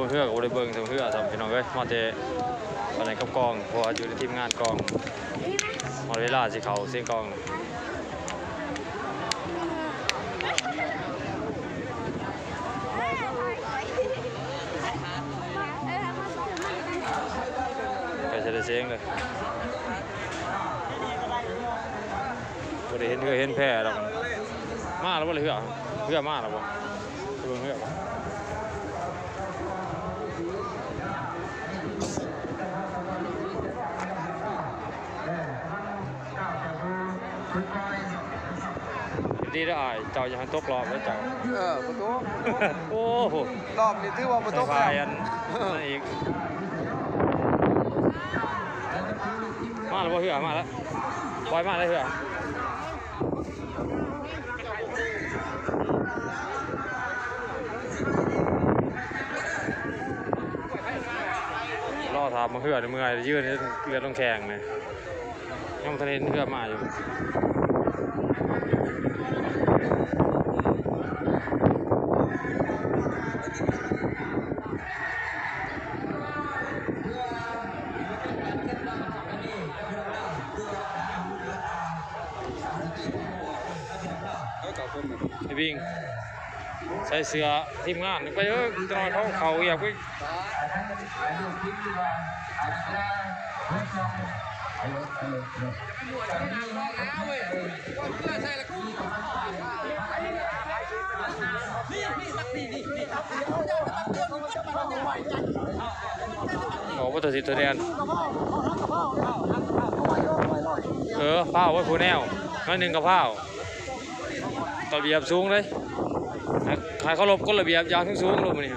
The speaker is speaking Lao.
ເຮືອກໍບໍ່ໄດ້ເບິ່ງເຖິງເຮືອຊ້ຳ ພີ່ນ້ອງເອີຍ. ມາແຕ່ອັນນັ້ນກັບກອງ ເພາະວ່າຢູ່ໃນທີມງານກອງ. ຮອດເວລາຊິເຂົ້າສຽງກອງ ໃກ້ຊິໄດ້ສຽງເລີຍ. ບໍ່ໄດ້ເຫັນເຮືອເຫັນແພດອກ. ມາແລ້ວບໍ່ເຮືອ? ເຮືອມາແລ້ວບໍ່? ໄປເບິ່ງເຮືອກ່ອນ. ດີເດີອ້າຍ ເຈົ້າຢ່າໃຫ້ຕົກຮອບເດີເຈົ້າ. ເອີ ບໍ່ຕົກ. ໂອ້ໂຫ ຮອບນີ້ຖືວ່າບໍ່ຕົກແລ້ວ. ໃສ່ພາຍອັນນັ້ນອີກ. ມາແລ້ວບໍ່ເຮືອ? ມາແລ້ວ. ປ່ອຍມາເລີຍເຮືອ. ລໍຖ້າມາເຮືອນີ້ເມື່ອຍ ຢືນເລືອດລົງແຂ້ງນີ້. ຍັງບໍ່ທັນເຫັນເຮືອມາຢູ່. ໄອ້ບິງ ໃສ່ເສື້ອທີມງານໄປເອີຍ ຈັກໜ້ອຍເຂົາເຂົ້າວຽກເວີຍ. ອອກມາຕົວຊິຕົວແດນ. ເອີ ຟ້າວໄວ້ຜູ້ແນວ ໜ້ອຍໜຶ່ງກໍຟ້າວ. ລະບຽບສູງເດ້ ໃຫ້ ໃຫ້ເຄົາລົບກົດລະບຽບຢ່າງສູງໆໂລດມື້ນີ້.